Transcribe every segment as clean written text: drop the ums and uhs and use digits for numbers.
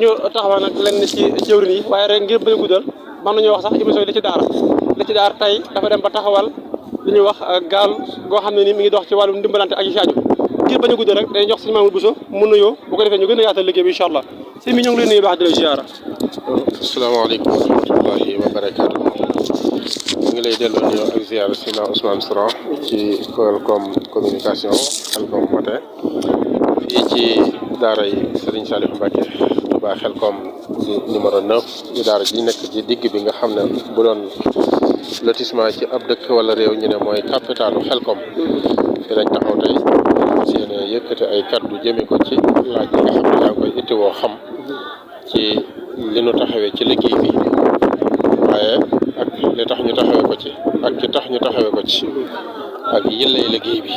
ñu taxawal nag lenn ci jëwrin yi waaye rek ngir bañ a guddal mën nañoo wax sax émission yi li ci daara tey dafa dem ba taxawal li ñuy wax gaal goo xam ne ni mi ngi dox ci wàllum ndimbalante ak yi ci aju ngir bañ a guddal rek day jox suñu Mamadou Bousso mu nuyoo bu ko defee ñu gën a yaatal liggéey bi incha allah si mi ñu ngi lay nuyu baax di la ziara. asalaamaaleykum wa rahmatullahi wa barakaatu. ñu ngi lay delloo nuyoo ak ziara Sina Ousmane Souran ci Khelcom communication Khelcom matin fii ci daara yi Serigne Saliou Mbacké Touba Khelcom numéro 9 di daara ji nekk ci digg bi nga xam ne bu doon lotissement ci ab dëkk wala réew ñu ne mooy capitalu Khelcom fii lañ taxaw tey seen yëkkati ay kaddu jëme ko ci laaj yi nga xam ne yaa ngi koy ittiwoo xam ci li nu taxawee ci liggéey bi waaye ak li tax ñu taxawee ko ci ak ki tax ñu taxawee ko ci ak yëllay liggéey bi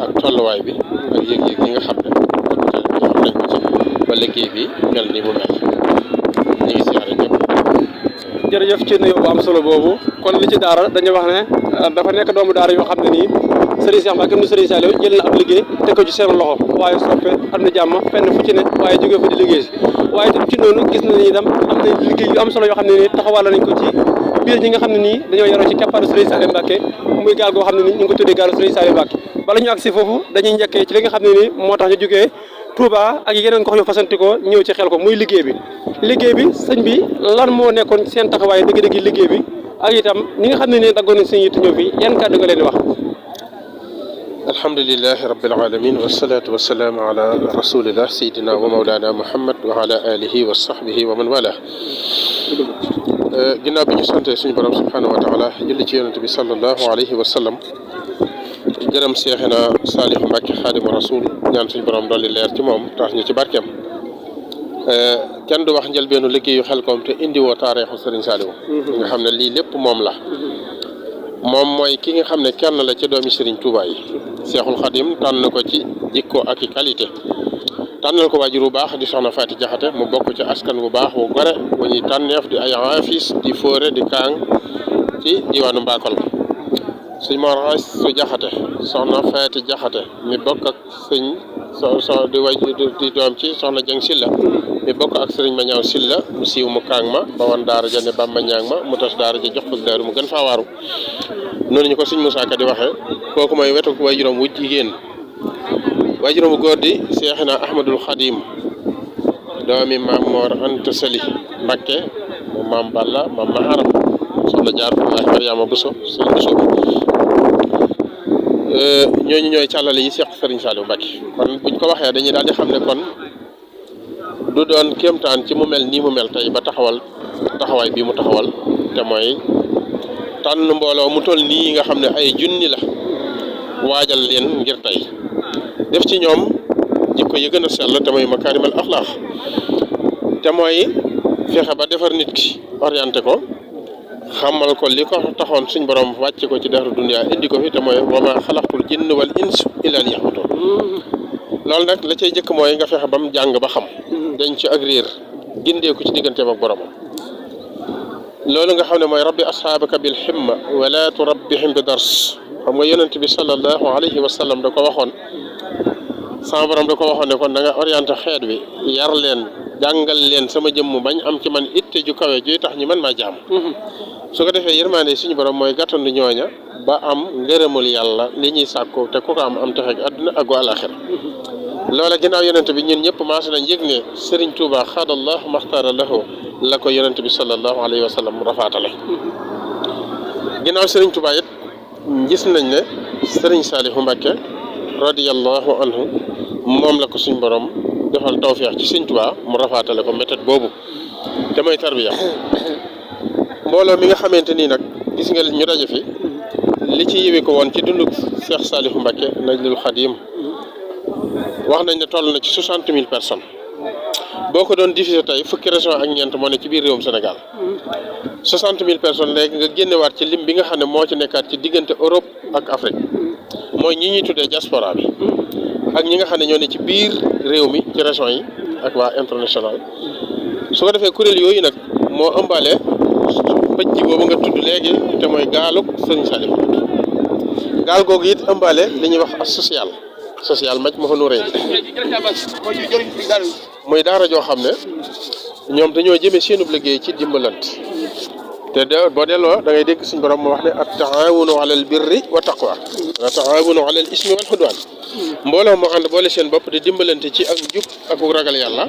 ak tolluwaay bi ak yëg-yëg yi nga xam ne xam nañ ko ci ba liggéey bi mel ni mu mel ñu ngi siyaare ñëpp. jërëjëf ci nuyoo bu am solo boobu kon li ci daara dañuy wax ne dafa nekk doomu daara yoo xam ne nii Serigne Cheikh Mbacké mu Serigne Saliou jël na ab liggéey teg ko ci seen loxo waaye soppe am na jàmm fenn fu ci ne waaye jógee fa di liggéey si waaye itam ci noonu gis nañu itam am na liggéey yu am solo yoo xam ne nii taxawal nañ ko ci biir ñi nga xam ne nii dañoo yaroo ci keppaaru Serigne Saliou Mbacké muy gaal goo xam ne nii ñu ngi ko tuddee gaalu Serigne Saliou Mbacké bala ñu agsi foofu dañuy njëkkee ci li nga xam ne nii moo tax ñu jógee Touba ak yeneen gox yu fasantikoo ñëw ci Khelcom muy liggéey bi sëñ bi lan moo nekkoon seen taxawaay dëgg-dëgg liggéey bi ak itam ñi nga xam ne nii daggoon nañ seen yitte ñëw fi yan kàddu nga leen di wax. alhamdulilahi rabbil alamin wasalaatu wasalaamu ala rasulillah sayidina wa mawlana muhammad wa ala alihi wa sahbihi wa man wala ginnaaw bi ñu sante suñu borom subhanahu wa taala julli ci yonente bi sallallahu alayhi wa sallam gërëm Seexina Saliou Mbacké xaadimu rasul ñaan suñu borom dolli leer ci moom tax ñu ci barkeem kenn du wax njëlbeenu liggéeyu Khelcom te indiwoo taarixu Serigne Saliou nga xam ne lii lépp moom la moom mooy ki nga xam ne kenn la ci doomi Serigne Touba yi Seexul Xadim tànn ko ci jikko ak i qualité tànnal ko waajur bu baax di soxna Faati Jaxate mu bokk ci askan bu baax wu gore bu ñuy tànneef di ay afis di fóore di kaang ci diwaanu Mbakol sëñ Mor su Jaxate soxna Faati Jaxate mi bokk ak sëñ di way di doom ci soxna Jeng Silla mi bokk ak sëriñ ma ñaaw Silla mu siiw mu kaang ma ba woon daara ja ne Bamba ñaang ma mu tas daara ja jox ko daaru mu gën faa waaru noonu ñu ko sëñ Moussa Ka di waxee kooku mooy wetu way juróom wu jigéen way juróom bu góor di Seexina Ahmadul Xadim doomi maam Moor Anta Sali Mbacké mu maam Balla maam Maharam soxna Jaaratullaahi Mariama Bousso sëñ Bousso ñooñu ñooy càllale yi seq Serigne Saliou Mbacké kon buñ ko waxee dañuy daal di xam ne kon du doon kéemtaan ci mu mel nii mu mel tey ba taxawaay bii mu taxawal te mooy tànn mbooloo mu toll nii nga xam ne ay junni la waajal leen ngir tey def ci ñoom jikko yi gën a sell te mooy makaarimal axlaax te mooy fexe ba defar nit ki orienté ko xamal ko li ko taxoon suñ borom wàcce ko ci dahru dunya indi ko fi te mooy wa maa xalaqtul jinna wal insa illaa liya'buduun loolu nag la cay jëkk mooy nga fexe ba mu jàng ba xam dañ ci ak réer gindeeku ci digganteem ak boromam loolu nga xam ne mooy rabbi asxaabaka bil himma wala turabbihim bi dars xam nga yonent bi sallallahu alayhi wa sallam da ko waxoon sama borom da ko waxoon ne kon da nga orienté xeet wi yar leen jàngal leen sama jëmm bañ am ci man itte ju kawe juy tax ñu mën maa jaam su ko defee yërmaande suñu borom mooy gàttandu ñooña ba am ngërëmul yàlla li ñuy sàkku te ku ko am texeeg àdduna ak àlaxira loola ginnaaw yonent bi ñun ñëpp maas nañ yëg ne Serigne Touba xaadallah maxtaara lahu la ko yonent bi sallallahu alayhi wa sallam rafaatale ginnaaw Serigne Touba it gis nañ ne Serigne Saliou Mbacké radiyallahu anhu moom la ko suñ borom defal tawfeex ci Serigne Touba mu rafaatale ko méthode boobu te mooy tarbiya mbooloo mi nga xamante nii nag gis nga ñu daje fi li ci yiwi ko woon ci dundu Cheikh Saliou Mbacké Najlul Xadim wax nañ ne toll na ci 60 000 personnes boo ko doon diffusé tey fukki région ak ñeent moo ne ci biir réewum Sénégal 60 000 personnes léegi nga génnewaat ci lim bi nga xam ne moo ci nekkaat ci diggante Europe ak Afrique mooy ñi ñuy tuddee diaspora bi ak ñi nga xam ne ñoo ne ci biir réew mi ci région yi ak waa international su ko defee kuréel yooyu nag moo ëmbaale pëcc boobu nga tudd léegi te mooy gaalug Serigne Saliou gaal googu it ëmbaale li ñuy wax as social maj ma fa nu rëy muy daara joo xam ne ñoom dañoo jëmee seenub liggéey ci dimbalante te boo delloo da ngay dégg suñu borom moo wax ne at taawunu alal birri wa taqwa wa taawunu alal ismi wal xudwaan mbooloo moo ànd boole seen bopp di dimbalante ci ak njub ak ragal yàlla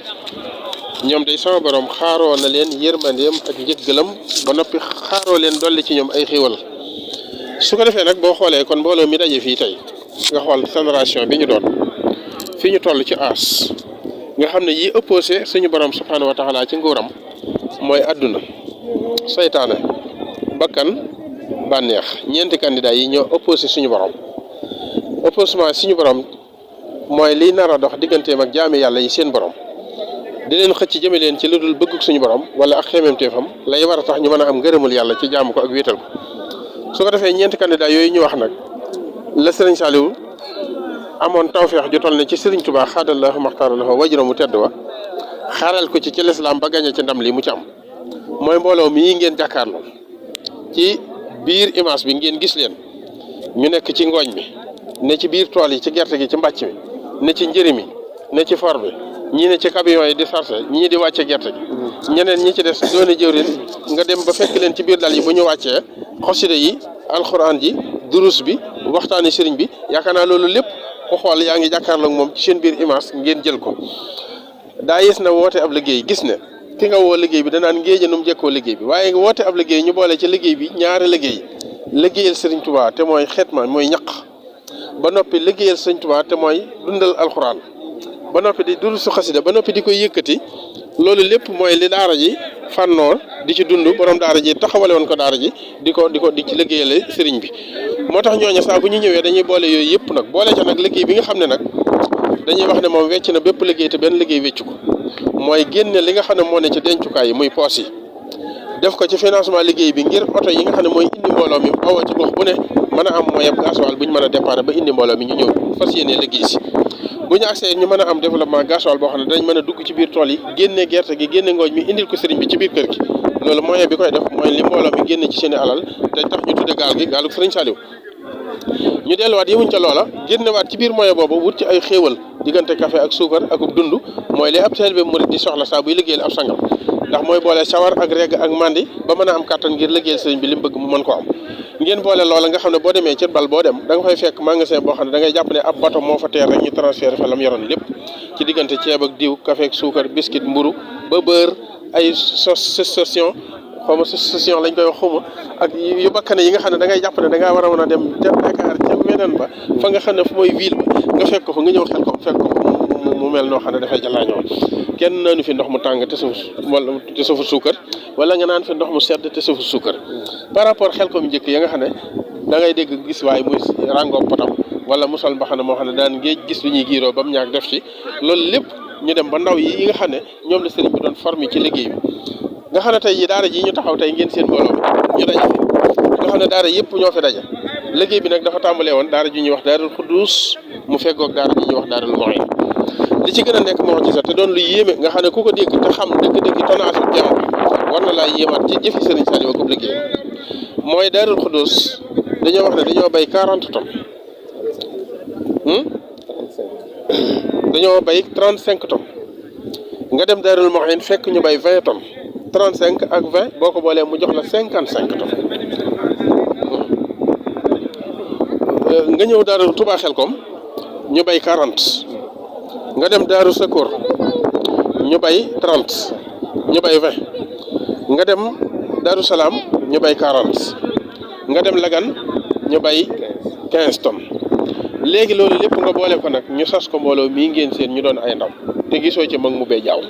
ñoom day sama borom xaaroo na leen yërmandeem ak njëggalam ba noppi xaaroo leen dolli ci ñoom ay xéewal su ko defee nag boo xoolee kon mbooloo mi daje fii tey nga xool génération bi ñu doon fi ñu toll ci aas nga xam ne yi opposé suñu borom subhaanahu wa taala ci nguuram mooy àdduna saytaane bakkan bànneex ñeenti candidat yi ñoo opposé suñu borom opposement suñu borom mooy liy nar a dox digganteem ak jaami yàlla yi seen borom di leen xëcc jëme leen ci lu dul bëgguk suñu borom wala ak xememteefam lay war a tax ñu mën a am ngërëmul yàlla ci jaamu ko ak wéetal ko su ko defee ñeenti candidat yooyu ñu wax nag la Sëriñ Saliou amoon tawfeex ju toll ne ci Sëriñ Tuubaa xaadallahu maxtaarallahu wajra mu tedd wa xaaral ko ci lislaam ba gañe ci ndam li mu ci am mooy mbooloo mii ngeen jàkkaarloo ci biir image bi ngeen gis leen ñu nekk ci ngooñ mi ne ci biir tool yi ci gerte gi ci mbàcc mi ne ci njëri mi ne ci for bi ñii ne ci camion yi di sarse ñii di wàcce gerte gi ñeneen ñi ci des doone jëwrin nga dem ba fekk leen ci biir dal yi bu ñu wàccee xosida yi alxuraan ji durus bi waxtaani sëriñ bi yaakaar naa loolu lépp ko xool yaa ngi jàkkaarloo ak moom ci seen biir image ngeen jël ko daa yées na woote ab liggéey gis ne ki nga woo liggéey bi danaan ngéejanum jekkoo liggéey bi waaye woote ab liggéey ñu boole ci liggéey bi ñaari liggéey liggéeyal sëriñ Tuubaa te mooy xeetma mooy ñaq ba noppi liggéeyal sëriñ Tuubaa te mooy dundal alxuraan ba noppi di durusu xasida ba noppi di koy yëkkati loolu lépp mooy li daara ji fànnoo di ci dund borom daara ji taxawale woon ko daara ji di ci liggéeyale sëriñ bi moo tax ñooñu saa bu ñu ñëwee dañuy boole yooyu yëpp nag boole ca nag liggéey bi nga xam ne nag dañuy wax ne moom wecc na bépp liggéey te benn liggéey weccu ko mooy génne li nga xam ne moo ne ci dencukaay yi muy poos yi def ko ci financement liggéey bi ngir oto yi nga xam ne mooy indi mbooloo mi bawoo ci gox bu ne mën a am mooy ab gasoil bu ñu mën a déparé ba indi mbooloo mi ñu ñëw fas yéene liggéey si bu ñu accès ñu mën a am développement gasoil boo xam ne dañ mën a dugg ci biir tool yi génne gerte gi génne ngooñ mi indil ko sëriñ bi ci biir kër gi loolu moyen bi koy def mooy li mbooloo mi génne ci seen i alal te tax ñu tudde gaal gi gaalu sëriñ Saliou ñu delluwaat yemuñ ca loola génnewaat ci biir moyen boobu wut ci ay xéewal diggante café ak suukar ak dund mooy li ab taalibe murid di soxla saa buy liggéeyal ab sangam ndax mooy boole sawar ak regg ak mandi ba mën a am kàttan ngir liggéeyal sëriñ bi li mu bëgg mu mën ko am ngeen boole loola nga xam ne boo demee ci bal boo dem da nga fay fekk magasin boo xam ne da ngay jàpp ne ab bato moo fa teer rek ñu transféré fa lam yoroon lépp ci diggante ceeb ak diw café ak suukar biscuit mburu ba beurre ay station xawma station lañ koy wax xuma ak yu bakkane yi nga xam ne da ngay jàpp ne da ngaa war a mën a dem ca Dakar ca weneen ba fa nga xam ne fu mooy ville ba nga fekk ko fa nga ñëw xel ko fekk ko mu mel noo xam ne dafay jalaañoo kenn naanu fi ndox mu tàng te saful suukar wala nga naan fi ndox mu sedd te saful suukar par rapport xel ko mu njëkk ya nga xam ne da ngay dégg gis waaye muy ràngoo potam wala mu sol mbaxana moo xam ne daan géej gis lu ñuy giiroo ba mu ñaag def ci loolu lépp ñu dem ba ndaw yi nga xam ne ñoom la sëriñ bi doon formé ci liggéey bi nga xam ne tey yi daara ji ñu taxaw tey ngeen seen mbooloo ñu daje fi nga xam ne daara yëpp ñoo fi daje liggéey bi nag dafa tàmbalee woon daara ji ñuy wax daarul xuddus mu feggoog daara ji ñuy wax daarul moxin li ci gën a nekk moo ci sax te doon lu yéeme nga xam ne ku ko dégg te xam dëgg-dëgg tonnage bu jëm war na laa yéemaat ci jëfi sëriñ Saliou ak liggéey mooy daarul xuddus dañoo wax ne dañoo bay 40 tonnes dañoo bay 35 tonnes nga dem daarul moxin fekk ñu bay 20 tonnes 35 ak 20 boo ko boolee mu jox la 55 tonnes nga ñëw daaru Touba Xelkom ñu bay 40 nga dem daaru Secours ñu bay 30 ñu bay 20 nga dem daaru Salaam ñu bay 40 nga dem Lagan ñu bay 15 tonnes léegi loolu lépp nga boole ko nag ñu sas ko mbooloo mii ngeen seen ñu doon ay ndaw te gisoo ci mag mu bee jaaw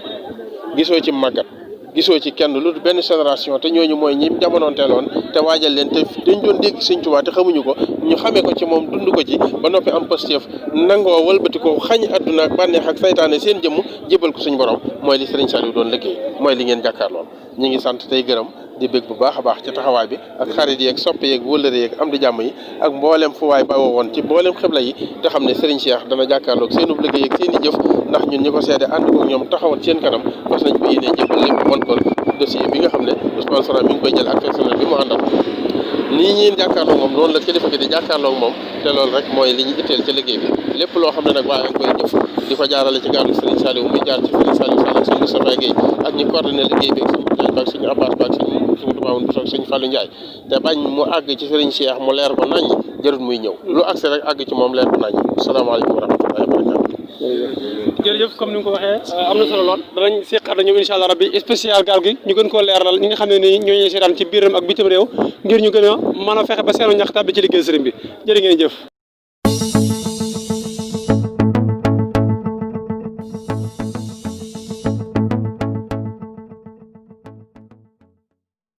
gisoo ci màggat gisoo ci kenn lu benn génération te ñooñu mooy ñi jamonoonteeloon te waajal leen te dañ doon dégg Sëñ Tuubaa te xamuñu ko ñu xamee ko ci moom dund ko ci ba noppi am positif nangoo walbati ko xañ àdduna ak bànneex ak saytaane seen jëmm jébal ko suñ borom mooy li Sëriñ Saliou doon liggéey mooy li ngeen jàkkaarlool ñu ngi sant tey gërëm di bég bu baax a baax ci taxawaay bi ak xarit yeeg soppe yeeg wëllëre yeeg am di jàmm yi ak mboolem fu waay bawoo woon ci mboolem xibla yi te xam ne Serigne Cheikh dana jàkkaarloog seenub liggéey ak seen i jëf ndax ñun ñi ko seede ànd ko ñoom taxawal seen kanam fas nañ ko yéenee jëppal lépp mën ko dossier bi nga xam ne Ousmane Sora mi ngi koy jël ak personnel bi mu àndal nii ñiin jàkkaarloog moom noonu la kilifa gi di jàkkaarloog moom te loolu rek mooy li ñu itteel ci liggéey bi lépp loo xam ne nag waaye nga koy jëf di ko jaarale ci gàllu Serigne Saliou muy jaar ci Serigne Saliou Moustapha Guèye ak ñi coordonné liggéey bi ak sëñ Ndiaye ba ak sëñ Abbas ba ak sëñ Toumawoun bi ak sëñ Fallou Ndiaye te bañ mu àgg ci Serigne Cheikh mu leer ko nañ jarut muy ñëw lu agsi rek àgg ci moom leer ko nañ asalaamaaleykum wa rahmatullahi wa barakatuh. jërëjëf comme ni nga ko waxee am na solo lool danañ seqaat ñëw incha allah rabbi spécial gaal gi ñu gën koo leeral ñi nga xam ne nii ñooñu seetaan ci biiram ak bitim réew ngir ñu gën a mën a fexe ba seenu ñax tàbbi ci liggéey sëriñ bi jërë ngeen jëf